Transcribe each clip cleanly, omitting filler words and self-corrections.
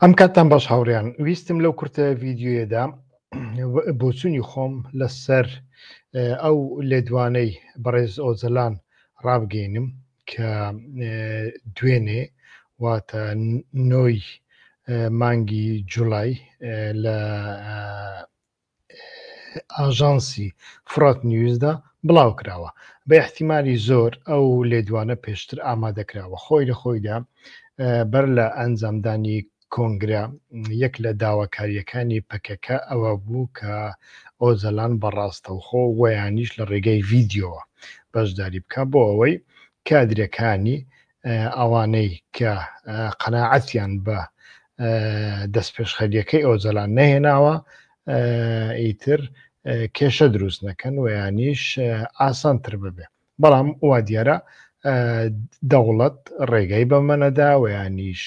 ئەم کاتتان باش هاوڕیان ویستم لەو کورتە ڤیددیویەدا بۆچوونی خۆم لەسەر ئەو لێدوانەی بەڕێز ئۆجەلان ڕابگەینم کە دوێنێ واتە نۆی مانگی جوڵای لە ئاژانسی فڕات نیوزدا بڵاوکراوە. بە ئیحتیمالی زۆر ئەو لێدوانە پێشتر ئامادەکراوە. خۆی لە خۆیدا بەر لە ئەنجامدانی کۆنگرە یەک لە داواکارییەکانی پەکەکە ئەوە بوو کە ئۆجەلان بە ڕاستەوخۆ وەیانیش لە ڕێگەی ڤیدیۆوە بەشداری بکا بۆ ئەوەی کادرەکانی ئەوانەی کە قەناعەتیان بە دەستپێشخەریەکەی ئۆجەلان نەهێناوە ئیتر کێشە دروست نەکەن و یانیش ئاسانتر ببێ بەڵام وا دیارە دەوڵەت ڕێگای بەمە نەدا و یانیش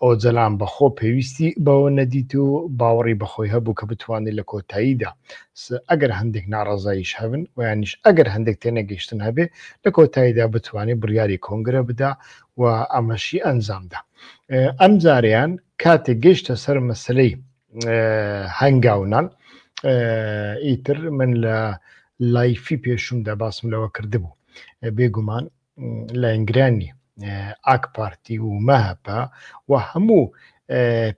ئۆجەلان بەخۆ پێویستی بەوە نەدیت و باوەڕی بەخۆی هەبوو کە بتوانێت لە کۆتاییدا ئەگەر هەندێک ناڕەزاییش هەبن و یانیش ئەگەر هەندێک تێنەگەیشتن هەبێ لە کۆتاییدا بتوانێت بڕیاری کۆنگرە بدا و ئەمەشی ئەنجامدا. ئەم جارەیان کاتێک گەیشتە سەر مەسلەی هەنگاونان ئیتر من لە لایفی پێشومدا باسم لەوە کردبوو بێگومان لایەنگرانی ئاک پارتی و مەهەپە و هەموو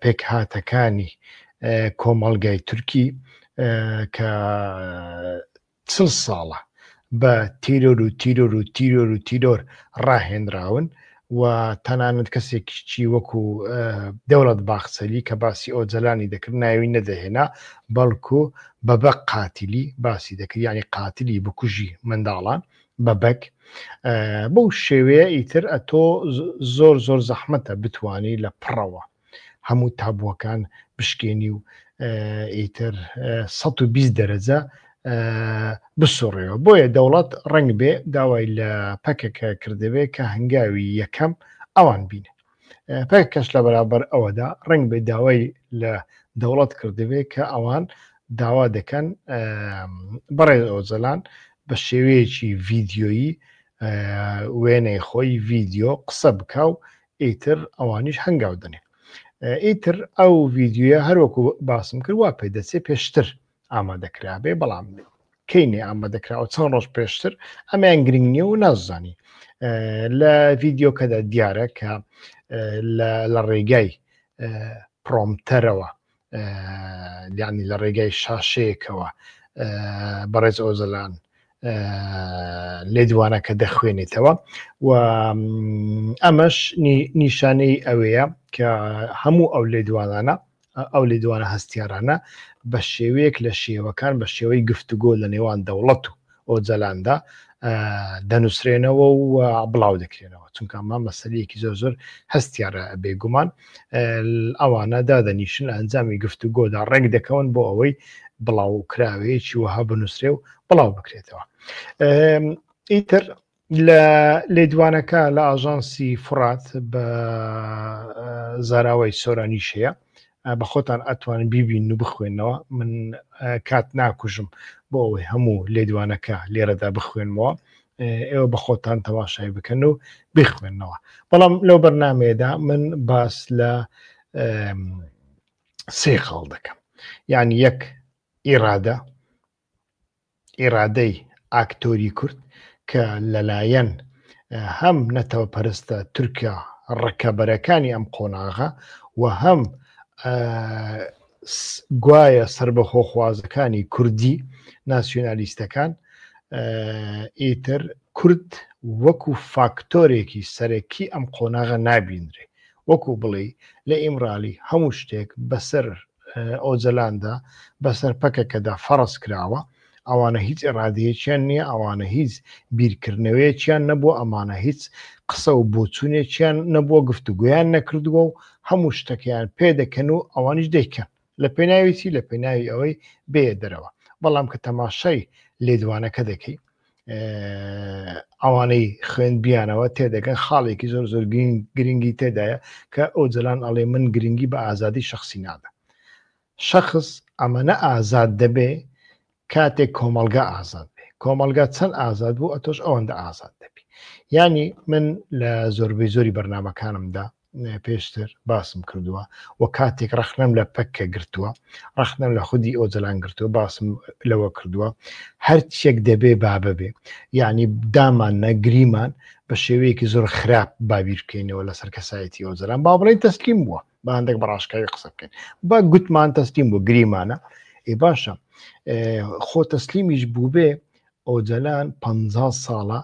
پێکهاتەکانی کۆمەڵگای تورکی کە چل ساڵە بە تیرۆر و تیرۆر و تیرۆر و تیرۆر ڕاهێنراون و تەنانەت کەسێکی وەکو دەوڵەت باخچەلی کە باسی ئۆجەلانی دەکرد ناوی نەدەهێنا بەڵکو بە بە قاتلی باسی دەکرد یعنی قاتلی بکوژی منداڵان بە بەگ بەو شێوەیە ئیتر ئەتۆ زۆر زۆر زەحمەتە بتانی لە پڕەوە هەموو تابووەکان بشکێنی و ئیتر 120 دەرەجە بسوڕێەوە بۆیە دەوڵەت ڕنگ بێ داوای لە پەکەکە کردبێ کە هەنگاوی یەکەم ئەوان بینن پەکەکەش لە بەرابەر ئەوەدا ڕنگ بێ داوای لە دەوڵەت کردبێ کە ئەوان داوا دەکەن بەڕێز ئۆجەلان بە شێوەیەکی ڤیدیۆیی وێنەی خۆی ڤیدیۆ قسە بکا و ئیتر ئەوانیش هەنگاو دەنێن ئیتر ئەو ڤیدیۆیە هەروەکو باسم کرد وا پێدەچێ پێشتر ئامادەکرابێ بەڵام کەینێ ئامادەکراوە چەند ڕۆژ پێشتر ئەمەیان گرنگ نییە و نازانی لە ڤیددیوکەدا دیارە کە لە ڕێگای پرۆمتەرەوە یعنی لە ڕێگای شاشەیەکەوە بەڕێز ئۆزەلان لێدوانەکە دەخوێنێتەوە و ئەمەش نیشانەی ئەوەیە کە هەموو ئەو لێدوانانە ئەو لێدوانە هەستیارانە بە شێوەیەک لە شێوەکان بە شێوەی گفتوگۆ لە نێوان دەوڵەت و ئۆجەلاندا دەنووسرێنەوە و بڵاو دەکرێنەوە چونکە ئەمە مەسەلەیەکی زۆر زۆر هەستیارە بێگومان ئەوانە دادەنیشن لە ئەنجامی گفتوگۆدا ڕێک دەکەون بۆ ئەوەی بڵاو کراوەیەکی وەها بنووسرێ و بڵاو بکرێتەوە ئیتر لە لێدوانەکە لە ئاژانسی فڕات بە زاراوەی سۆرانیش هەیە بە خۆتان ئەتوان بیبین و بخوێنەوە من کات ناکوژم بۆ ئەوەی هەموو لێدوانەکە لێرەدا بخوێنمەوە ئێوە بە خۆتان تەماشای بکەن و بخوێنەوە بەڵام لەو بەرنمەیەدا من باس لە سێ خاڵ دەکەم یعنی یەک ئیرادە ئیرادەی ئاکتۆری کورد کە لەلایەن هەم نەتەوەپەرستە تورکە ڕکەبەرەکانی ئەم قۆناغە و هەم گوایە سربەخۆخوازەکانی کوردی ناسیۆنالیستەکان ئیتر کورد وەکو فاکتۆرێکی سەرەکی ئەم قۆناغە نابینرێ وەکو بڵێ لە ئیمرالی هەموو شتێک بەسەر ئۆجەلاندا بەسەر پەکەکەدا فەڕز کراوە، ئەوانە هیچ ئیڕادەیەکیان نییە، ئەوانە هیچ بیرکردنەوەیەکیان نەبووە، ئەمانە هیچ قسە و بۆچوونێکیان نەبووە، گفتوگۆیان نەکردووە و هەموو شتەکەیان پێ دەکەن و ئەوانیش دەیکەن. لە پێناوی چی؟ لە پێناوی ئەوەی بێیە دەرەوە. بەڵام کە تەماشای لێدوانەکە دەکەی، ئەوانەی خوێندبیانەوە تێدەگەن خاڵێکی زۆر زۆر گرنگی تێدایە کە ئۆجەلان ئەڵێ من گرنگی بە ئازادی شخصی نادەم شخص ئەمەنە ئازاد دەبێ کاتێک کۆمەلگا ئازاد بێ کۆمەلگا چەند ئازاد بوو ئەتۆش ئەوەندە ئازاد دەبی یعنی من لە زۆربەی زۆری بەرنمەکانمدا پێشتر باسم کردووە و کاتێک ڕەخنەم لە پەککە گرتووە، ڕەخنەم لە خودی ئۆجەلان گرتووە، باسم لەوە کردووە هەرچیەک دەبێ با ببێ، یعنی دامان نەگریمان بە شێوەیەکی زۆر خراپ با بیر بکەینەوە لەسەر کەسایەتی ئۆجەلان، با بڵێین تەسلیم بووە، با هەندێک بە ڕاشکاوی قسە بکەین، با گوتمان تەسلیم بوو گریمانە، ئێ باشە خۆ تەسلیمیش بووبێ ئۆجەلان 50 ساڵە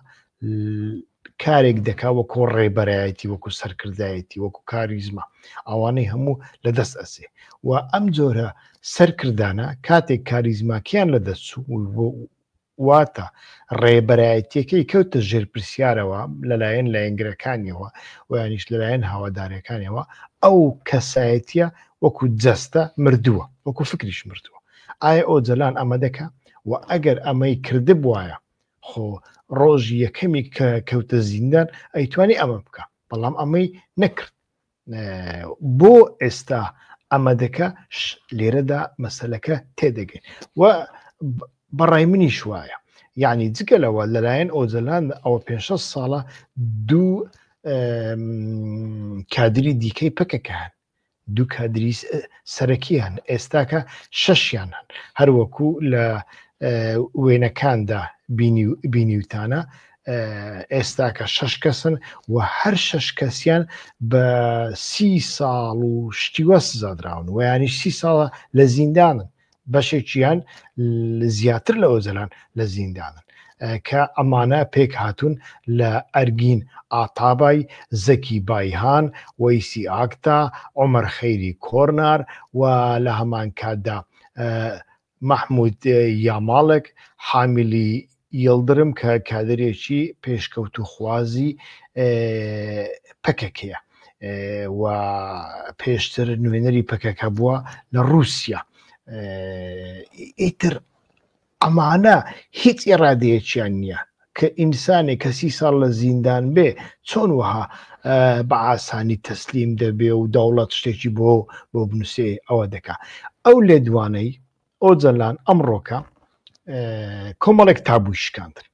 کارێک دەکا وەکۆ ڕێبەرایەتی وەکو سەرکردایەتی وەکو کاریزما ئەوانەی هەموو لە دەست ئەسێ و ئەم جۆرە سەرکردانە کاتێک کاریزماکیان لە دەست چوو واتە ڕێبەرایەتیەکەی کەوتە ژێر پرسیارەوە لەلایەن لایەنگرەکانیەوە و یانیش لەلایەن هەوادارەکانیەوە ئەو کەسایەتیە وەکو جەستە مردووە وەکو فکریش مردووە ئایا ئۆجەلان ئەمە دەکا و ئەگەر ئەمەی کردبوایە خۆ ڕۆژی یەکەمی کە کەوتە زیندان ئەیتوانی ئەمە بکە بەڵام ئەمەی نەکرد بۆ ئێستا ئەمە دەکە لێرەدا مەسلەکە تێدەگەین و بەڕای منیش وایە یعنی جگە لەوە لەلایەن ئۆجەلان ئەوە پێ ساڵە دوو کادری دیکەی پەکەکە هەن دوو کادری سەرەکی هەن ئێستاکە شەشیان هەن هەروەکو لە وێنەکاندا بینیوتانە ئێستاکە شەش کەسن و هەر شەش کەسیان بە سی ساڵ و شتیوە سزادراون و یانی سی ساڵە لە زیندانن بەشێکیان زیاتر لە ئۆجەلان لە زیندانن کە ئەمانە پێک هاتوون لە ئەرگین ئاتابای، زەکی بایهان، وەیسی ئاکتا، عومەر خەیری کۆرنار و لە هەمان کاتدا مەحمود یاماڵک، حامیلی یڵدرم کە کادرێکی پێشکەوتووخوازی پەکەکەیە و پێشتر نوێنەری پەکەکە بووە لە رووسیا. ئیتر ئەمانە هیچ ئێرادەیەکیان نییە کە ئینسانێک کە سی ساڵ لە زیندان بێ چۆن وەها بە ئاسانی تەسلیم دەبێ و دەوڵەت شتێکی بۆ بۆ بنووسێ ئەوە دەکا ئەو لێدوانەی ئۆجەلان ئەمڕۆکە کۆمەڵێک تابووی شکاندن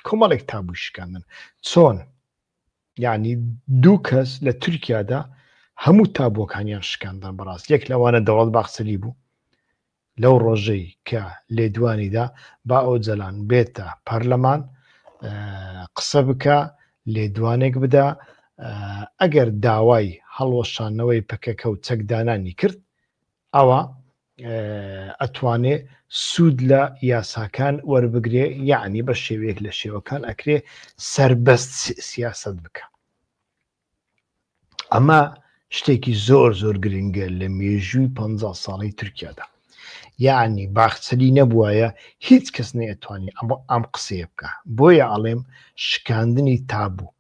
کۆمەڵێک تابووی شکاندن چۆن یعنی دوو کەس لە تورکیادا هەموو تابووەکانیان شکاندن بەڕاست یەک لەوانە دەوڵەت باخچەلی بوو لەو ڕۆژەی کە لێدوانیدا با ئۆجەلان بێتە پەرلەمان قسە بکە لێدوانێک بدا ئەگەر داوای هەڵوەشانەوەی پەکەکە و چەکدانانی کرد ئەوە ئەتوانێ سوود لە یاساکان وەربگرێ یعنی بە شێوەیەک لە شێوەکان ئەکرێ سربەست سیاست بکە ئەمە شتێکی زۆر زۆر گرنگە لە مێژووی پ ساڵی تورکیادا یعنی باخچەلی نەبوایە هیچ کەس نەیەتوانی ئەم ئەم قسەیە بکە بۆیە ئەڵێم شکاندنی تابوو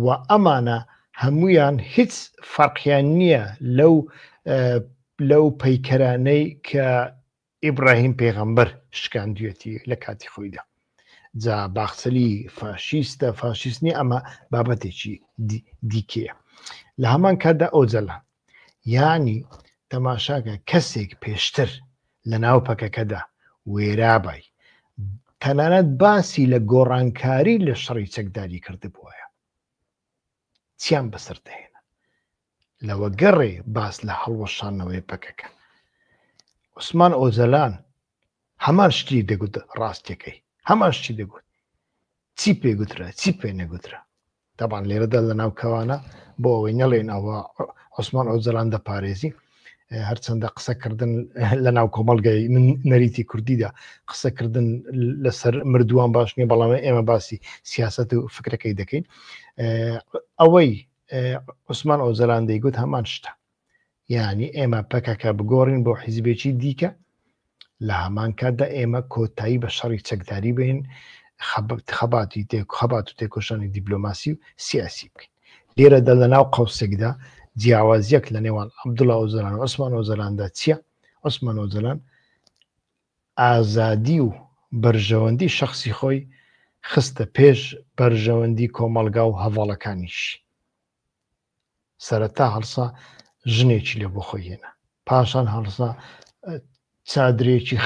و ئەمانە هەمویان هیچ فەرقیان نییە لەو لەو پەیکەرانەی کە ئیبراهیم پێغەمبەر شکاندویەتی لە کاتی خۆیدا جا باخچەلی فاشیستە فاشیست نیە ئەمە بابەتێکی دیکەیە لە هەمان کاتدا ئۆجەلان یانی تەماشاکە کەسێک پێشتر لە ناو پەکەکەدا وێرابای تەنانەت باسی لە گۆڕانکاری لە شەڕی چەکداری کردبووە چیان بەسەر دەهێنا لەوە گەڕێ باس لە هەڵوەشانەوەی پەکەکە عوسمان ئۆجەلان هەمان شتی دەگوت ڕاستیەکەی هەمان شتی دەگوت چی پێ گوترا چی پێ نەگوترا تەبان لێرەدا لە ناو کەوانە بۆ ئەوەی نەڵێن ئەوە عوسمان ئۆجەلان دەپارێزی هەرچەندە قسەکردن لە ناو کۆمەڵگەی من نەریتی کوردیدا قسەکردن لەسەر مردووان باش نییە بەڵام ئێمە باسی سیاست و فکرەکەی دەکەین ئەوەی عوسمان ئۆجەلان دەیگوت هەمان شتە یعنی ئێمە پەکەکە بگۆڕین بۆ حیزبێکی دیکە لە هەمان کاتدا ئێمە کۆتایی بە شەڕی چەکداری بێن خەباتی تێک خەبات و تێکۆشانی دیپلۆماسی و سیاسی بکەین لێرەدا لە ناو قەوسێکدا جیاوازیەک لە نێوان عەبدوڵا ئۆجەلان و عوسمان ئۆجەلاندا چییە؟ عوسمان ئۆجەلان ئازادی و بەرژەوەندی شەخسی خۆی خستە پێش بەرژەوەندی کۆمەڵگا و هەڤاڵەکانیشی. سەرەتا هەڵسا ژنێکی لێ بۆ خۆی هێنا پاشان هەڵسا چادرێکی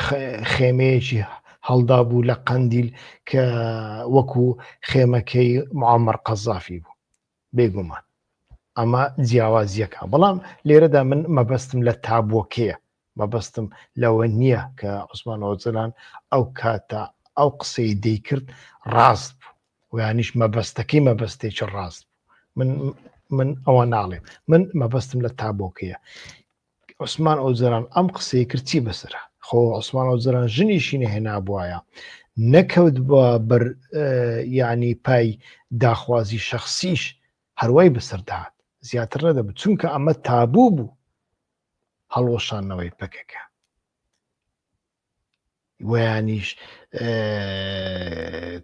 خێمەیەکی هەڵدا بوو لە قەندیل کە وەکو خێمەکەی معمر قەزافی بوو بێگومان. ئەمە جیاوازیەکە بەڵام لێرەدا من مەبەستم لە تابۆکەیە مەبەستم لەوە نییە کە عوسمان ئۆجەلان ئەو کاتە ئەو قسەی دەیکرد ڕاست بوو ویانیش مەبەستەکەی مەبەستێکی ڕاست بوو من من ئەوە ناڵێم من مەبەستم لە تابۆکەیە عوسمان ئۆجەلان ئەم قسەی کرد چی بەسرە خۆ عوسمان ئۆجەلان ژنیشی نەهێنابوایە نەکەوت بە بەر یعنی پای داخوازی شخصیش هەروای بەسەر دەهات زیاتر نەدەبوو چونکە ئەمە تابوو بوو هەڵوەشانەوەی پەکەکە ویانیش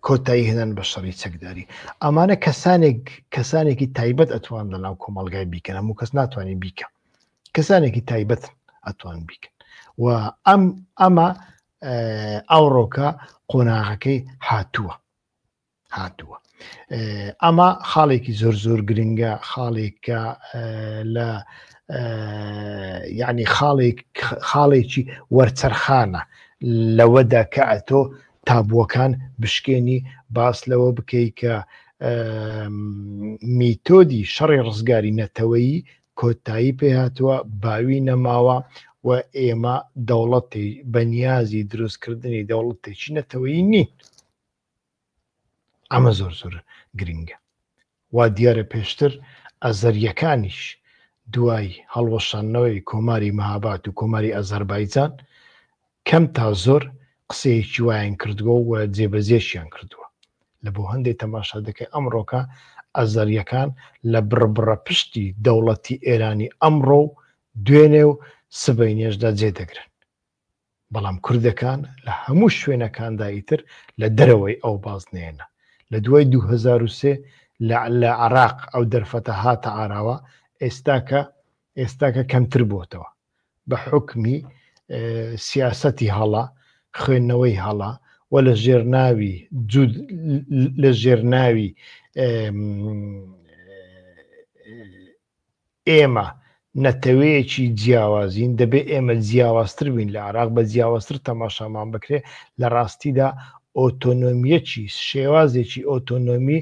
کۆتایی هێنان بە شەڕی چەکداری ئەمانە کەسانێک کەسانێکی تایبەت ئەتوان لە ناو کۆمەلگای بیکەن هەموو کەس ناتوانانی بیکە کەسانێکی تایبەت ئەتوان بیکەن و ئەم ئەمە ئەوڕۆکە قۆناغەکەی هاتووە هاتووە ئەمە خاڵێکی زۆر زۆر گرنگە خاڵێکە لە یعنی خاڵێک خاڵێکی وەرچەرخانە لەوەدا کە ئەتۆ تابووەکان بشکێنی باس لەوە بکەی کە میتۆدی شەڕی ڕزگاری نەتەوەیی کۆتایی پێهاتووە باوی نەماوە و ئێمە دەوڵەتی بەنیازی دروستکردنی دەوڵەتێکی نەتەوەیی نین ئەمە زۆر زۆر گرنگە وا دیارە پێشتر ئەزەریەکانیش دوای هەڵوەشاندنەوەی کۆماری مەهابات و کۆماری ئەزەربایجان کەم تا زۆر قسەیەکی وایان کردووە و جێبەجێشیان کردووە لە بۆ هەندێک تەماشا دەکەی ئەمڕۆکە ئەزەریەکان لە بڕبڕە پشتی دەوڵەتی ئێرانی ئەمڕۆ و دوێنێ و سبەینێشدا جێ دەگرن بەڵام کوردەکان لە هەموو شوێنەکاندا ئیتر لە دەرەوەی ئەو بازنەیەنە. لە دوای 2003 لە لە عێراق ئەو دەرفەتە هاتە ئاراوە، ئێستاکە ئێستاکە کەمتر بۆتەوە. بە حوکمی سیاسەتی هەڵە، خوێندنەوەی هەڵە و لە ژێر ناوی جود لە ژێر ناوی ئێمە نەتەوەیەکی جیاوازین، دەبێ ئێمە جیاوازتر بین لە عێراق، بە جیاوازتر تەماشامان بکرێ، لە ڕاستیدا ئۆتۆنۆمیەکی شێوازێکی ئۆتۆنۆمی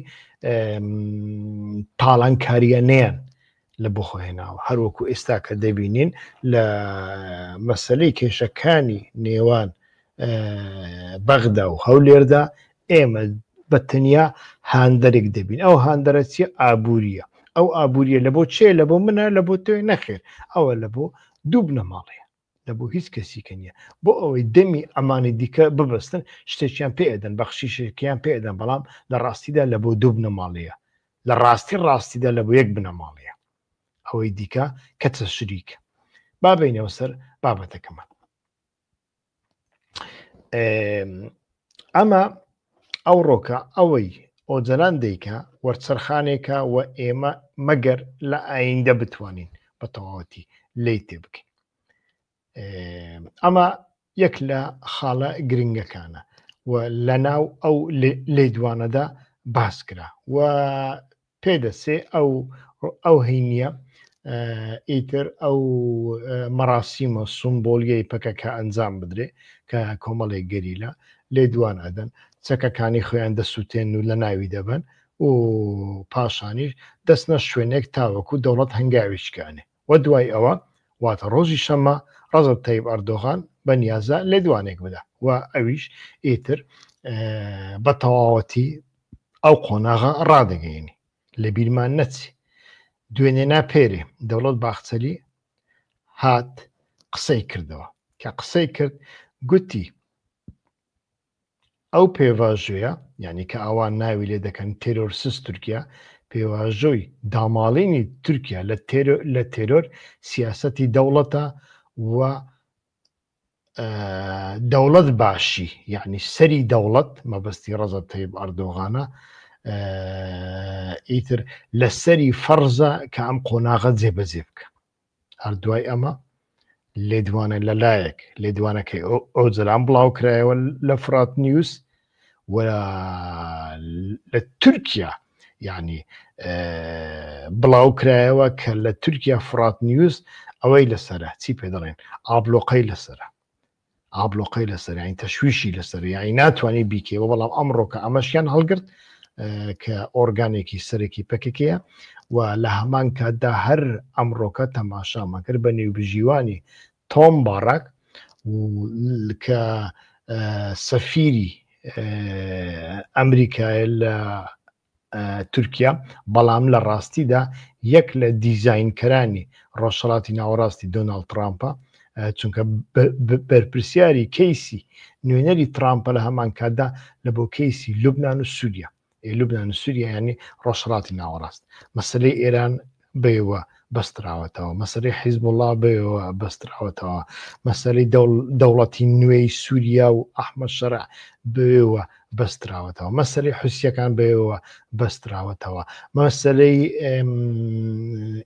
تاڵانکاریانەیان لە بۆ خۆ هێناوە هەروەکو ئێستا کە دەبینین لە مەسلەی کێشەکانی نێوان بەغدا و هەولێردا ئێمە بە تەنیا هاندەرێک دەبین ئەو هاندەرە چیە ئابووریە ئەو ئابووریە لە بۆ چێ لە بۆ منە لە بۆ تۆی نەخێر ئەوە لە بۆ دوو بنەماڵەیە لە بۆ هیچ کەسیکە نییە بۆ ئەوەی دەمی ئەمانی دیکە ببەستن شتێکیان پێ ئەدەن بەخشیشێکیان پێ ئەدەن بەڵام لە ڕاستیدا لە بۆ دوو بنەماڵەیە لە ڕاستی ڕاستیدا لە بۆ یەک بنەماڵەیە ئەوەی دیکە کەچە شریکە با بینەوە سەر بابەتەکەمان ئەمە ئەوڕۆکە ئەوەی ئۆجەلان دەیکا وەرچەرخانێکە و ئێمە مەگەر لە ئایندە بتوانین بە تەواوەتی لی تێ بکەین ئەمە یەک لە خاڵە گرنگەکانە و لە ناو ئەو لێدوانەدا باس کرا و پێدەچێ ئەو ئەو هەینیە ئیتر ئەو مەراسیمە سمبۆلیەی پەکەکە ئەنجام بدرێ کە کۆمەڵێک گەریلا لێدوان ئەدەن چەکەکانی خۆیان دەسووتێن و لە ناوی دەبەن و پاشانیش دەچنە شوێنێک تاوەکو دەوڵەت هەنگاوێکیکانێ و دوای ئەوە واتە ڕۆژی شەممە ڕەجەب تەیب ئەردۆغان بە نیازە لێدوانێک بدا و ئەویش ئیتر بە تەواوەتی ئەو قۆناغە ڕادەگەیەنی. لە بیرمان نەچێ دوێنێ نا پێرێ دەوڵەت باخچەلی هات قسەی کردەوە کە قسەی کرد گوتی ئەو پێڤاژۆیە یانی کە ئەوان ناوی لێ دەکەن تێرۆرسز تورکیا، پێواژۆی داماڵینی تورکیا لە لە تێرۆر سیاسەتی دەوڵەتە و دەوڵەت باشی یعنی سەری دەوڵەت مەبەستی ڕەجەب تەیب ئەردۆغانە ئیتر لەسەری فەرزە کە ئەم قۆناغە جێبەجێ بکە هەر دوای ئەمە لێدوانە لەلایەک لێدوانەکەی ئۆجەلان بڵاو کرایەوە لە فرات نیوز و لە تورکیا یعنی بڵاو کرایەوە کە لە تورکیا فرات نیوز ئەوەی لەسرە چی پێ دەڵێن ئابلۆقەی لەسرە ئابلۆقەی لەسەر یانی تەشویشی لەسەر یانی ناتوانانی بیکەوە بەڵام ئەمڕۆکە ئەمەشیان هەڵگرت کە ئۆرگانێکی سەرەکی پەکەکەیە و لە هەمان کاتدا هەر ئەمڕۆکە تەماشامان کرد بە نێوبژیوانی تۆم باراک و کە سەفیری ئەمریکایە لە تورکیا، بەڵام لە ڕاستیدا یەک لە دیزاینکەرانی ڕۆژهەڵاتی ناوەڕاستی دۆناڵد ترامپە، چونکە بەرپرسیاری کەیسی نوێنەری ترامپە لە هەمان کاتدا لە بۆ کەیسی لوبناان و سووریا لوبناان و سووریا ینی ڕۆژهەڵاتی ناوەڕاست مەسلەی ئێران بەوە بەستراوەتەوە، مەسەلەی حیزبوڵڵا بەوێوە بەستراوەتەوە، مەسەلەی دەوڵەتی نوێی سووریا و ئەحمەد شەرع بەوێوە بەستراوەتەوە، مەسەلەی حوسییەکان بەوێوە بەستراوەتەوە، مەسەلەی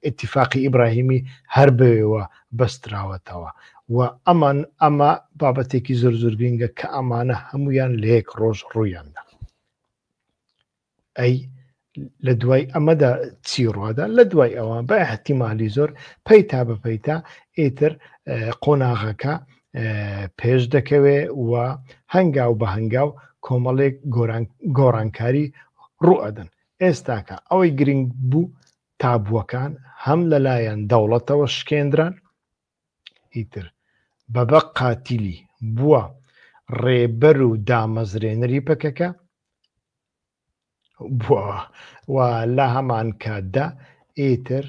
ئیتیفاقی ئیبراهیمی هەر بەوێوە بەستراوەتەوە و ئەمان ئەمە بابەتێکی زۆر زۆر گرنگە کە ئەمانە هەمویان لە یەک ڕۆژ ڕوویاندا. ئەی لە دوای ئەمەدا چی ڕوادا لە دوای ئەوە بە احتیممالی زۆر پەیتا بە پەیتا ئیتر قۆناغەکە پێش دەکەوێ و هەنگاو بە هەنگاو کۆمەڵێک گۆڕانکاری ڕوئەدەن ئێستاکە ئەوەی گرنگ بوو تابووەکان هەم لەلایەن دەوڵەتەوە شکێندران ئیتر بەبە قاتیلی بووە ڕێبەر و دامەزرێنەری پەکەکە بووە و لە هەمان کاتدا ئیتر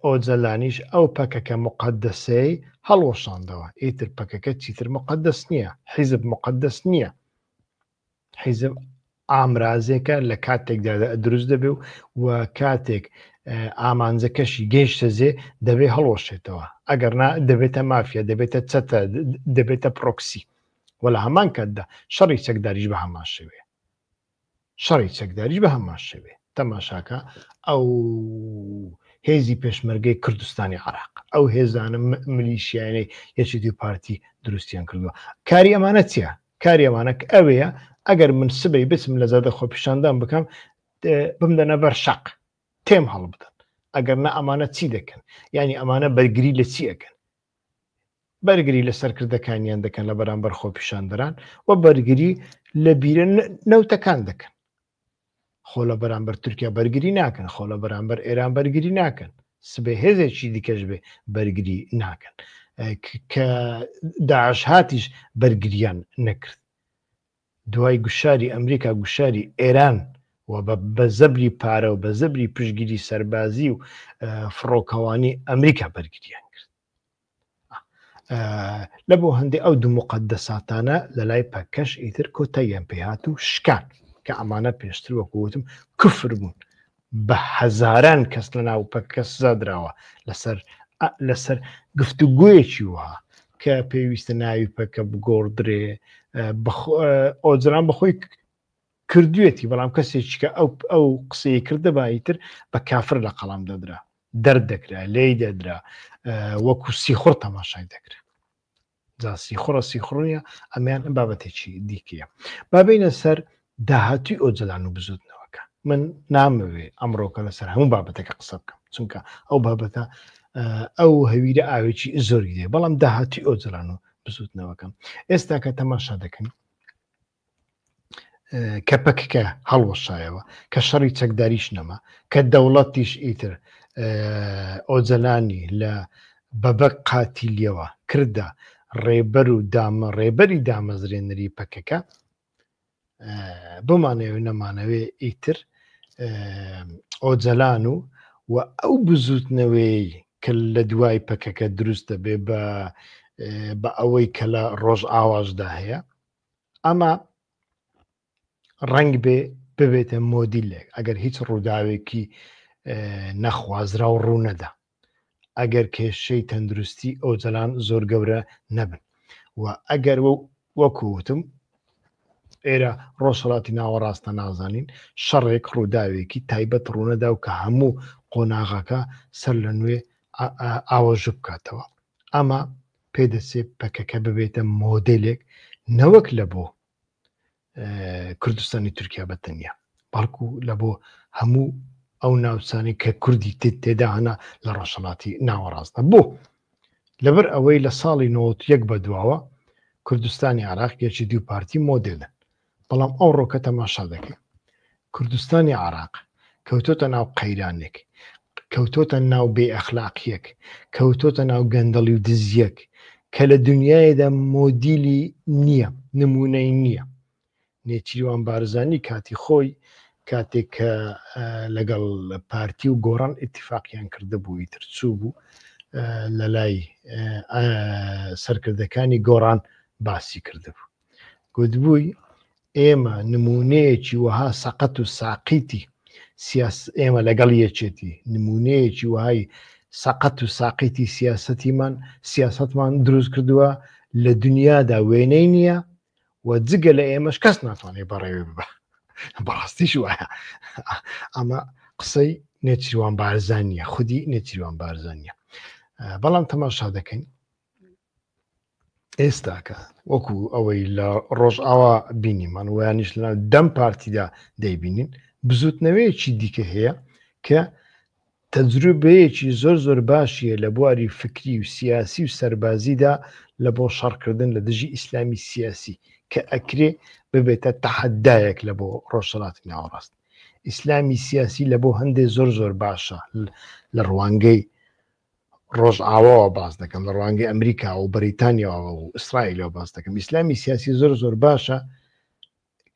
ئۆجەلانیش ئەو پەکەکە مقدسەی هەڵوەشاندەوە ئیتر پەکەکە چیتر مقدس نییە حیزب مقدس نییە حیزب ئامرازێکە لە کاتێکدا دروست دەبێ و و کاتێک ئامانجەکەشی گەیشتە زێ دەبێ هەڵوەشێتەوە ئەگەر نا دەبێتە مافیا دەبێتە چەتە دەبێتە پرۆکسی و لە هەمان کاتدا شەڕی چەکداریش بە هەمان شێوەیە شەڕی چەکداریش بە هەمان شێوەیە تەماشاکە ئەو هێزی پێشمەرگەی کوردستانی عراق ئەو هێزانە ملیشیانەی یەکێتی و پارتی دروستیان کردووە کاری ئەمانە چییە کاری ئەمانە ئەوەیە ئەگەر من سبەی بچم لە زادە خۆپیشاندان بکەم بمدەنە بەر شەق تێم هەڵبدەن ئەگەر نە ئەمانە چی دەکەن یعنی ئەمانە بەرگری لە چی ئەکەن بەرگری لە سەرکردەکانیان دەکەن لە بەرامبەر خۆپیشاندەران و بەرگری لە بیرە نەوتەکان دەکەن خۆ لە بەرامبەر تورکیا بەرگری ناکەن خۆ لە بەرامبەر ئێران بەرگری ناکەن سبێ هێزێکی دیکەش بێ بەرگری ناکەن کە داعش هاتیش بەرگریان نەکرد دوای گوشاری ئەمریکا گوشاری ئێران و بە زەبری پارە و بە زەبری پشگیری سەربازی و فڕۆکەوانی ئەمریکا بەرگریان کرد لە بۆ هەندێک ئەو دوو مقدەساتانە لە لای پەکەش ئیتر کۆتاییان پێهات و شکان کە ئەمانە پێشتر وەکوتم کفر بوون بە هەزاران کەس لە ناو پەکەکە سزا دراوە لەسەر لەسەر گفتوگۆیەکی وها کە پێویستە ناوی پەکە بگۆڕدرێ ئۆجران بەخۆی کردوێتی بەڵام کەسێکی کە ئەو ئەو قسەی کردە بایتر بە کافر لە قەڵام دەدرا دەردەکرا لێی دەدرا وەکو سیخوڕ تەماشای دەکرا جا سیخوڕە سیخوڕ نیە ئەمیان بابەتێکی دیکەیە بابینە سەر داهاتوی ئۆجەلان و بزوتنەوەکە من نامەوێ ئەمڕۆکە لەسەر هەموو بابەتەکە قسە بکەم چونکە ئەو بابەتە ئەو هەویرە ئاوێکی زۆری دێ بەڵام داهاتوی ئۆجەلان و بزوتنەوەکەم ئێستا کە تەماشا دەکەن کە پەکەکە هەڵوەشایەوە کە شەڕی چەکداریش نەما کە دەوڵەتیش ئیتر ئۆجەلانی لە بەبەک قاتیلیەوە کردە ڕێبەر و دامە ڕێبەری دامەزرێنەری پەکەکە بمانەوێ نەمانەوێ ئیتر ئۆجەلان و و ئەو بزوتنەوەی کە لە دوای پەکەکە دروست دەبێ بە بە ئەوەی کە لە ڕۆژ ئاواشدا هەیە ئەمە ڕەنگ بێ ببێتە مۆدیلێک ئەگەر هیچ ڕووداوێکی نەخوازراو ڕوونەدا ئەگەر کێشەی تەندروستی ئۆجەلان زۆر گەورە نەبن و ئەگەر وەکوتم ئێرە ڕۆژهڵاتی ناوەڕاستە نازانین شەڕێک ڕووداوێکی تایبەت ڕوونەدا و کە هەموو قۆناغەکە سەر لە نوێ ئاوەژوو بکاتەوە ئەمە پێدەچێت پەکەکە ببێتە مۆدێلێک نەوەک لە بۆ کوردستانی تورکیا بە تەنیا بەڵکو لە بۆ هەموو ئەو ناوچانی کە کوردی تێدا هەنا لە ڕۆژهەڵاتی ناوەڕاستدا بۆ لەبەر ئەوەی لە ساڵی 91 بەدواوە کوردستانی عراق یەکی دوو پارتی مۆدێلن بەڵام ئەو ڕۆکە تەماشا دەکەین کوردستانی عراق کەوتۆتە ناو قەیرانێک، کەوتۆتە ناو بێ ئەخلاقیەک، کەوتۆتە ناو گەندەڵی و دزیەک کە لە دنیایدا مۆدیلی نییە، نمونەی نییە. نێچیروان بارزانی کاتی خۆی کاتێک کە لەگەڵ پارتی و گۆڕان ئیتیفاقیان کردبوو ئیتر چوو بوو لە لای سەرکردەکانی گۆڕان باسی کردبوو گوتبووی ئێمە نمونەیەکی وەها سەقەت و ساقیتی سیاس ئێمە لەگەڵ یەکێتی نمونەیەکی وەهای سەقەت و ساقیتی سیاسەتیمان سیاستمان دروست کردووە لە دنیادا وێنەی نییە و جگە لە ئێمەش کەس ناتوانێت بەڕێوێ ببە بەڕاستیش وایە ئەمە قسەی نێچیروان بارزانیە خودی نێچیروان بارزانیە بەڵام تەماشا دەکەین ئێستاکە وەکو ئەوەی لە ڕۆژئاوا بینیمان ویانیش لە دەم پارتیدا دەیبینین بزوتنەوەیەکی دیکە هەیە کە تەجروبەیەکی زۆر زۆر باشیە لە بواری فکری و سیاسی و سەربازیدا لە بۆ شەڕکردن لە دژی ئیسلامی سیاسی کە ئەکرێ ببێتە تەحەدایەک لە بۆ ڕۆژهەڵاتی ناوەڕاست. ئیسلامی سیاسی لە بۆ هەندێ زۆر زۆر باشە لە ڕوانگەی ڕۆژئاواوە باس دەکەم لە ڕوانگەی ئەمریکا و بەریتانیاوە و ئیسرائیلەوە باس دەکەم ئیسلامی سیاسی زۆر زۆر باشە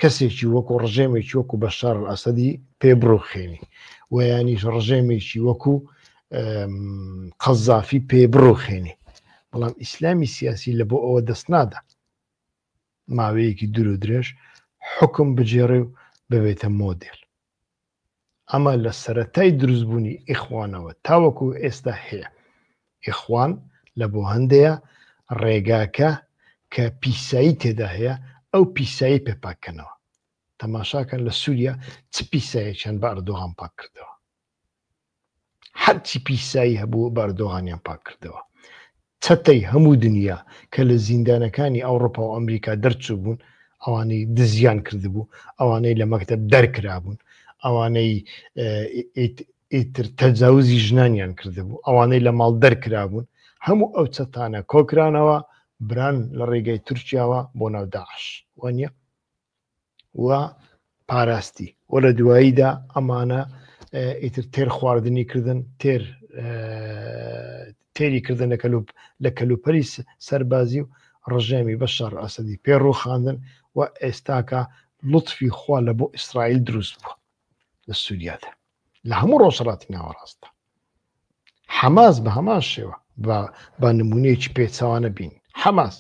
کەسێکی وەکو ڕژێمێکی وەکو بەشار ئەسەدی پێ بڕوخێنی و یانیش ڕژێمێکی وەکو قەزافی پێ بڕوخێنی بەڵام ئیسلامی سیاسی لە بۆ ئەوە دەست نادا ماوەیەکی دوور و درێژ حکم بجێڕێ و ببێتە مۆدێل ئەمە لە سەرەتای دروستبوونی ئیخوانەوە تاوەکو ئێستا هەیە. ئیخوان لە بۆ هەندەیە ڕێگاکە کە پیسایی تێدا هەیە ئەو پیسایی پێ پاککەنەوە. تەماشاکەن لە سوریا چ پیسایەکیان بە ئەردۆغان پاک کردەوە. هەرچی پیسایی هەبوو بە ئەردۆغانیان پاک کردەوە. چەتەی هەموو دنیا کە لە زیندانەکانی ئەوڕۆپا و ئەمریکا دەرچووبوون، ئەوانەی دزیان کردبوو، ئەوانەی لە مەکتەب دەرکرابوون، ئەوانەی ئیتر تەجاوزی ژنانیان کردبوو، ئەوانەی لە ماڵ دەرکرابوون، هەموو ئەو چەتانە کۆکرانەوە بران لە ڕێگەی تورکیاوە بۆ ناو داعش. وانە؟ و پاراستی و لە دواییدا ئەمانە ئیتر تێر خواردنی کردن تێر تێری کردن لە کەلوپ لە کەلوپەلی سەربازی و ڕژێمی بەشار ئەسەدی پێ ڕووخاندن و ئێستاکە لوتفی خوا لە بۆ ئیسرائیل دروست بووە لە سووریادا لە هەموو ڕۆژهەڵاتی ناوەڕاستدا حەماس بە هەمان شێوە بە نمونەیەکی پێچەوانە بین حەماس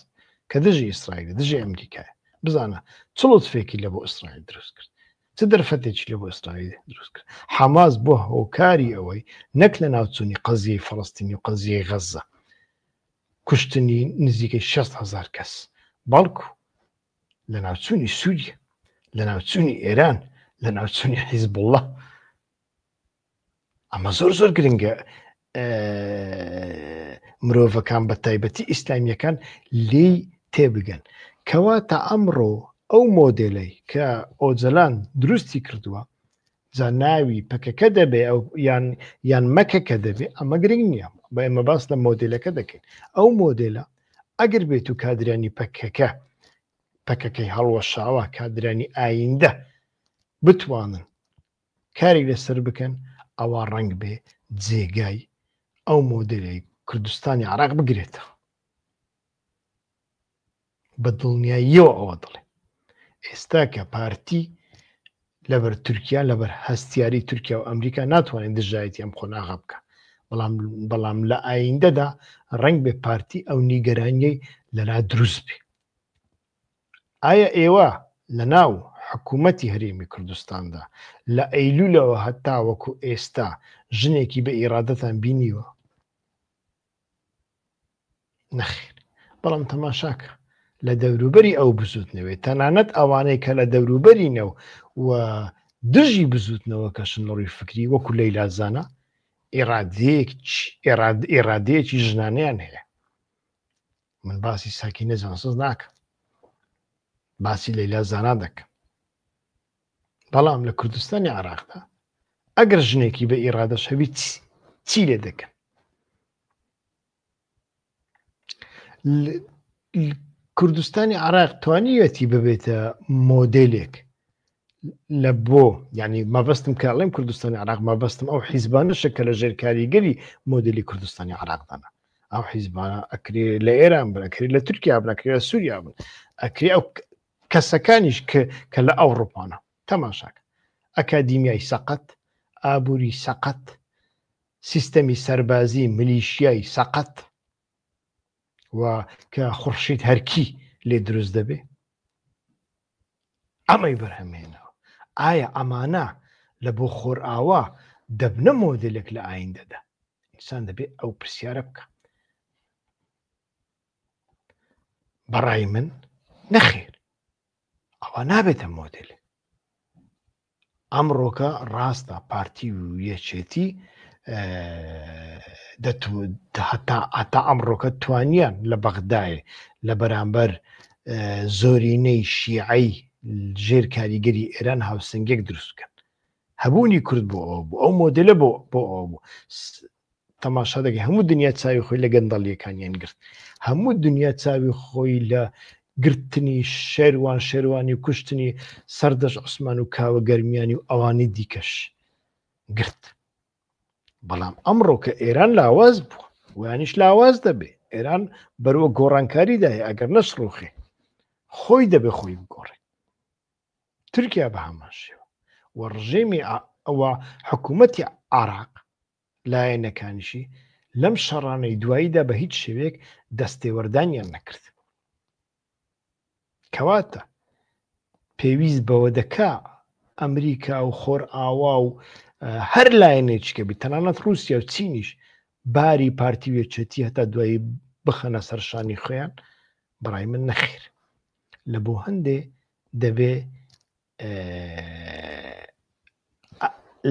کە دژی ئیسرائیل دژی ئەمریکای بزانە چ لوتفێکی لە بۆ ئیسرائیل دروست کرد چ دەرفەتێکی لە بۆ ئیسرائیل دروست کرد حەماس بۆ هۆکاری ئەوەی نەک لە ناوچوونی قەزیەی فەڵستینی و قەزیەی غەزە کوشتنی نزیکەی 6 هزار کەس بەڵکو لە ناوچوونی سووریە لە ناوچوونی ئێران لە ناوچوونی حیزبوڵڵە ئەمە زۆر زۆر گرنگە مرۆڤەکان بە تایبەتی ئیسلامیەکان لێی تێبگەن کەواتە ئەمڕۆ ئەو مۆدێلەی کە ئۆجەلان دروستی کردووە جا ناوی پەکەکە دەبێ ئەو یان یان مەکەکە دەبێ ئەمە گرنگ نییە بە ئێمە باس لە مۆدێلەکە دەکەین ئەو مۆدێلە ئەگەر بێت و کادرانی پەکەکە پەکەکەی هەڵوەشاوە کادرانی ئایندە بتوانن کاری لەسەر بکەن ئەوا ڕەنگ بێ جێگای ئەو مۆدێلەی کوردستانی عراق بگرێتەوە بە دڵنیاییەوە ئەوە دەڵێ ئێستا کە پارتی لەبەر تورکیا لەبەر هەستیاری تورکیا و ئەمریکا ناتوانێت دژایەتی ئەم قۆناغە بکە بەڵام بەڵام لە ئایندەدا ڕەنگ بێ پارتی ئەو نیگەرانیەی لەلا دروست بێ ئایا ئێوە لە ناو حکوومەتی هەرێمی کوردستاندا لە ئەیلولەوە هەتاوەکو ئێستا ژنێکی بە ئیرادەتان بینیوە؟ نەخێر بەڵام تەماشاکە لە دەوروبەری ئەو بزوتنەوەی تەنانەت ئەوانەی کە لە دەوروبەری نەو و دژی بزوتنەوە کەشن لە ڕووی فکری وەکو لەیلا زانا ئێرادەیەکی ژنانیان هەیە من باسی ساکینە جانسز ناکەم باسی لەیلا زانا دەکەم بەڵام لە کوردستانی عراقدا ئەگەر ژنێکی بە ئیرادەش هەبی چی لێ دەکەن کوردستانی عراق توانیوەتی ببێتە مۆدلێک لە بۆ یعنی مەبەستم کە ئەڵێم کوردستانی عراق مەبەستم ئەو حیزبانەشە کە لە ژێر کاریگەری مۆدلی کوردستانی عراقدانە ئەو حیزبانە ئەکرێ لە ئێران بن ئەکرێ لە تورکیا بن ئەکرێ لە سووریا بن ئەکرێ ئەو کەسەکانیش کە لە ئەوڕوپانە تەماشاکە ئەکادیمیای سەقەت ئابووری سەقەت سیستەمی سەربازی ملیشیای سەقەت و کە خوڕشید هەرکی لێ دروست دەبێ ئەمەی بەرهەمێنەوە ئایا ئەمانە لە بۆ خۆرئاوا دەبنە مۆدلێک لە ئایندەدا ئینسان دەبێت ئەو پرسیارە بکە بەڕای من نەخێر ئەوە نابێتە مۆدل ئەمڕۆکە ڕاستە پارتی و یەکێتی هەتا ئەمڕۆکە توانیان لە بەغدایێ لە بەرامبەر زۆرینەی شیعەی ژێر کاریگەری ئێران هاوسەنگێک دروست بکەن هەبوونی کورد بۆ ئەوە بوو ئەو مۆدلە بۆ بۆ ئەوە بوو تەماشا دەکەی هەموو دنیا چاوی خۆی لە گەندەڵیەکانیان گرت هەموو دنیا چاوی خۆی لە گرتنی شێروان شێروانی و کوشتنی سەردەش عوسمان و کاوە گەرمیانی و ئەوانی دیکەش گرت بەڵام ئەمڕۆ کە ئێران لاواز بوو ویانیش لاواز دەبێ ئێران بەروە گۆڕانکاریدایە ئەگەر نەشڕوخێ خۆی دەبێ خۆی بگۆڕێ تورکیا بە هەمان شێوە و ڕژێمی ئەوە حکوومەتی عراق لایەنەکانیشی لەم شەڕانەی دواییدا بە هیچ شێوەیەک دەستێوەردانیان نەکرد. کەواتە پێویست بەوە دەکا ئەمریکا و خۆرئاوا و هەر لایەنێکی کە بی تەنانەت رووسیا و چینیش باری پارتی و یەکێتی هەتا دوایی بخەنە سەر شانی خۆیان بەڕای من نەخێر لە بۆ هەندێ دەبێ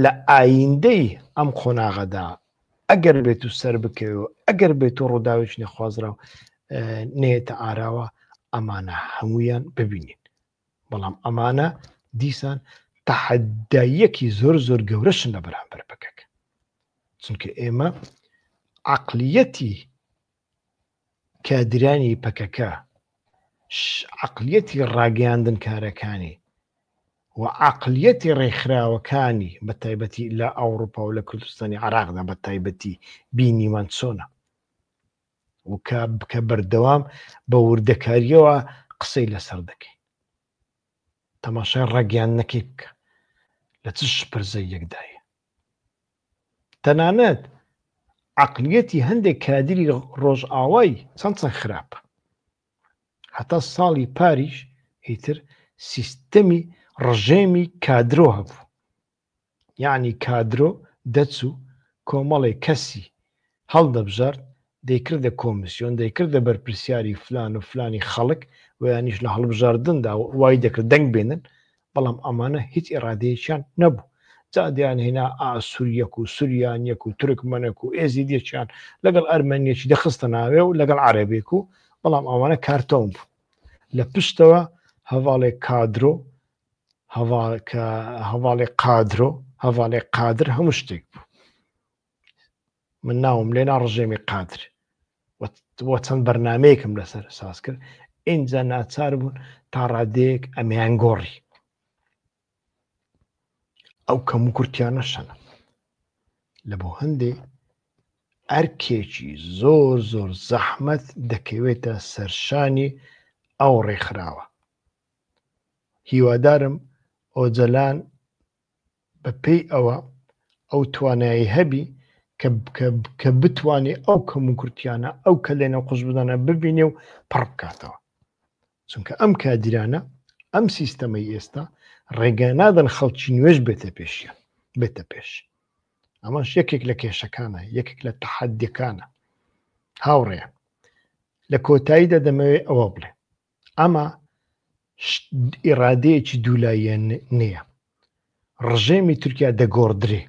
لە ئایندەی ئەم قۆناغەدا ئەگەر بێت و سەر بکەوێ و ئەگەر بێت و ڕووداوێکی نەخوازراو نێتە ئاراوە ئەمانە هەمویان ببینین بەڵام ئەمانە دیسان تەحەدایەکی زۆر زۆر گەورەشن لە بەرامبەر پەکەکە چونکە ئێمە عقلیەتی کادرانی پەکەکە، عەقلیەتی ڕاگەیاندنکارەکانی و عەقلیەتی ڕێکخراوەکانی بە تایبەتی لە ئەوروپا و لە کوردستانی عراقدا بە تایبەتی بینیمان چۆنە و کە بکە بەردەوام بە وردەکاریەوە قسەی لەسەر دەکەین تەماشای ڕاگەیاندنەکەی بکە لە چ شپرزەیەکدایە تەنانەت عەقلیەتی هەندێک کادری ڕۆژئاوای چەند چەند خراپە هەتا ساڵی پاریش ئیتر سیستەمی ڕژێمی کادرۆ هەبوو یعنی کادرۆ دەچوو کۆمەڵێک کەسی هەڵدەبژارد دەیکردە کۆمسیۆن دەیکردە بەرپرسیاری فلان و فلانی خەڵک و یانیش لە هەڵبژاردندا وای دەکرد دەنگ بێنن بەڵام ئەمانە هیچ ئیرادەیەکیان نەبوو جا دەیان هێنا ئاسوریەک و سوریانیەک و تورکمەنەک و ئێزیدیەکیان لەگەڵ ئەرمەنیەکی دەخستە ناوێ و لەگەڵ عەرەبێک و بەڵام ئەوانە کارتۆن بوو لە پشتەوە هەواڵێک کادرۆ هەواڵێ قادرۆ هەواڵێ قادر هەموو شتێک بوو من ناوم لێنا ڕژێمی قادر وە چەند بەرنمەیەکم لەسەر ساز کرد ئینجا ناچار بوون تا ڕادەیەک ئەمیان گۆڕی ئەو کەم و کورتیانە شەنە لە بۆ هەندێ ئەرکێکی زۆر زۆر زەحمەت دەکەوێتە سەرشانی ئەو ڕێکخراوە هیوادارم ئۆجەلان بە پێی ئەوە ئەو توانایەی هەبی کە کە بتوانێ ئەو کەموکورتیانە ئەو کەلێنە و قوژبنانە ببینێ و پڕ بکاتەوە چونکە ئەم کادیرانە ئەم سیستەمەی ئێستا ڕێگا نادەن خەڵکی نوێژ بێتە پێشیان بێتە پێش ئەمەش یەکێک لە کێشەکانە یەکێک لە تەحەدیەکانە هاوڕێیان لە کۆتاییدا دەمەوێت ئەوە بڵێ ئەمە ئیرادەیەکی دوولایەن نییە ڕژێمی تورکیا دەگۆڕدرێ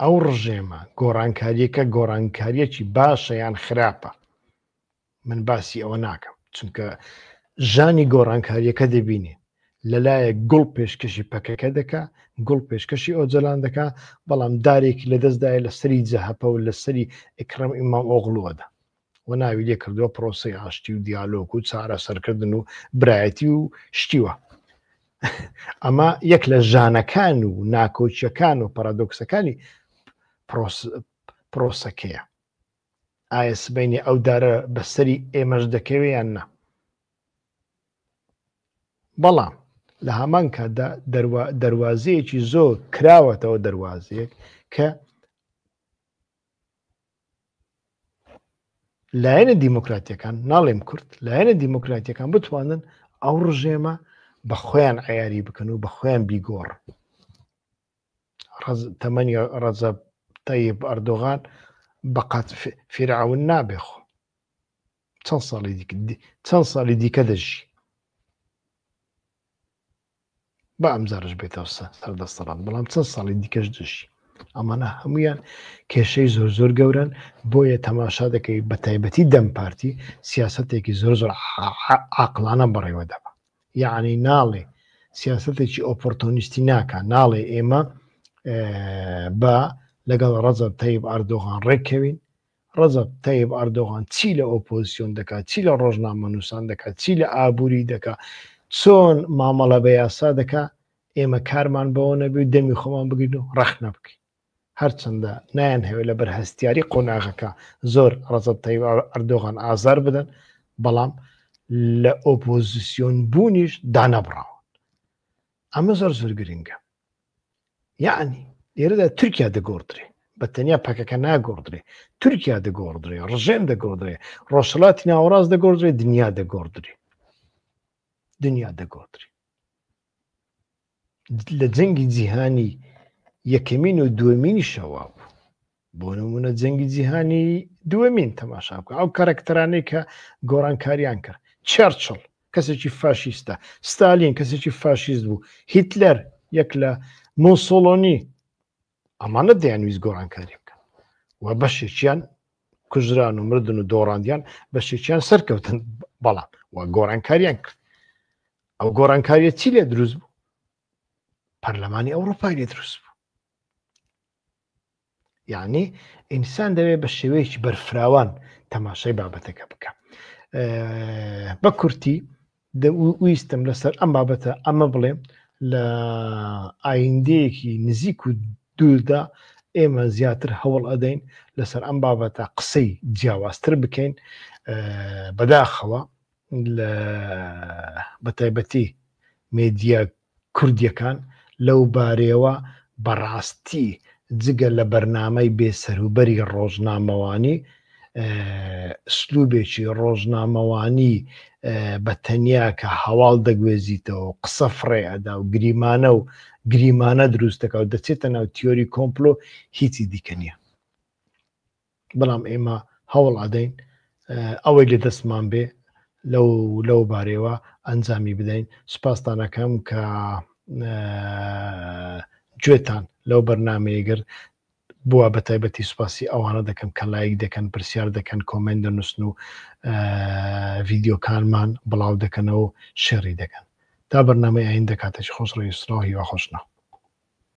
ئەو ڕژێمە گۆڕانکاریەکە گۆڕانکاریەکی باشە یان خراپە من باسی ئەوە ناکەم چونکە ژانی گۆڕانکاریەکە دەبینێ لەلایەک گوڵ پێشکەشی پەکەکە دەکا گوڵ پێشکەشی ئۆجەلان دەکا بەڵام دارێکی لەدەستدایە لە سەری جەهەپە و لەسەری ئەکرەم ئیمام ئۆغڵوەدا و ناوی لێ کردووە پرۆسەی ئاشتی و دیالۆگ و چارەسەرکردن و برایەتی و شتیوە. ئەمە یەک لە ژانەکان و ناکۆکیەکان و پارادۆکسەکانی پرۆسەکەیە. ئایا سبەینێ ئەو دارە بەسەری ئێمەش دەکەوێ یان نا؟ بەڵام لە هەمان کاتدا دەروازەیەکی زۆر کراوەتەوە دەروازەیەک کە لایەنە دیموکراتیەکان ناڵێم کورد لایەنە دیموکراتیەکان بتوانن ئەو ڕژێمە بە خۆیان عیاری بکەن و بە خۆیان بیگۆڕ تەمەنی ڕەجەب تەیب ئەردۆغان بەقات فیرعون نابێ خۆ چەند ساڵی دیکە چەند ساڵی دیکە دەژی با ئەمجارەش بێتەوە سەر دەسەڵات بەڵام چەند ساڵی دیکەش دەژی ئەمانە هەمویان کێشەی زۆر زۆر گەورن بۆیە تەماشا دەکەی بە تایبەتی دەم پارتی سیاستێکی زۆر زۆر عقلانە بەڕێوە دەبا یعنی ناڵێ سیاستێکی ئۆپۆرتۆنیستی ناکە ناڵێ ئێمە بە لەگەڵ ڕەجەب تەیب ئەردۆغان ڕێککەوین ڕەجەب تەیب ئەردۆغان چی لە ئۆپۆزسیۆن دەکات، چی لە ڕۆژنامەنووسان دەکات، چی لە ئابووری دەکات، چۆن مامەڵە بە یاسا دەکات، ئێمە کارمان بەوە نەبێ و دەمی خۆمان بگرین و ڕەخنە بکەین. هەرچەندە نایانهەوێت لەبەر هەستیاری قۆناغەکە زۆر ڕەجەب تەیب ئەردۆغان ئازار بدەن، بەڵام لە ئۆپۆزسیۆن بوونیش دانەبڕاون. ئەمە زۆر زۆر گرنگە. یەعنی لێرەدا تورکیا دەگۆڕدرێ بە تەنیا پەکەکە ناگۆڕدرێ تورکیا دەگۆڕدرێ ڕژێم دەگۆڕدرێ ڕۆژهەڵاتی ناوەڕاست دەگۆڕدرێ دنیا دەگۆڕدرێ دنیا دەگۆڕدرێ لە جەنگی جیهانی یەکەمین و دووەمینیشەوە بوو بۆ نمونە جەنگی جیهانی دووەمین تەماشا بکە ئەو کارەکتەرانەی کە گۆڕانکاریان کرد چێرچڵ کەسێکی فاشیستە ستالین کەسێکی فاشیست بوو هیتلەر یەک لە مۆسۆلۆنی ئەمانە دەیانویست گۆڕانکاری بکەن و بەشێکیان کوژران و مردن و دۆڕاندیان بەشێکیان سەرکەوتن بەڵام و گۆڕانکاریان کرد ئەو گۆڕانکاریە چی لێ دروست بوو پەرلەمانی ئەوروپای لێ دروست بوو یعنی ئینسان دەوێت بە شێوەیەکی بەرفراوان تەماشای بابەتەکە بکە بە کورتی ویستم لەسەر ئەم بابەتە ئەمە بڵێم لە ئایندەیەکی نزیک و دووردا ئێمە زیاتر هەوڵ ئەدەین لەسەر ئەم بابەتە قسەی جیاوازتر بکەین بەداخەوە لە بەتایبەتی مێدیا کوردیەکان لەو بارەیەوە بەڕاستی جگە لە بەرنامەی بێ سەروبەری ڕۆژنامەوانی ئسلوبێکی ڕۆژنامەوانی بە تەنیا کە هەواڵ دەگوێزیتەوە قسە فڕێ ئەدا و گریمانە و گریمانە دروست دەکا و دەچێتە ناو تیۆری کۆمپلۆ هیچی دیکە نییە. بەڵام ئێمە هەوڵ ئەدەین ئەوەی لە دەستمان بێ لەو لەو بارەوە ئەنجامی بدەین سوپاستانەکەم کە گوێتان لەو بەرنمەیە گرت بووە بە تایبەتی سوپاسی ئەوانە دەکەم کە لایک دەکەن پرسیار دەکەن کۆمێنت دەنووسن و ڤیددیوکانمان بڵاو دەکەنەوە و شێری دەکەن تا بەرنامەی ئایندە کاتێکی خۆش ڕێی سڵاو هیوا خۆشناو.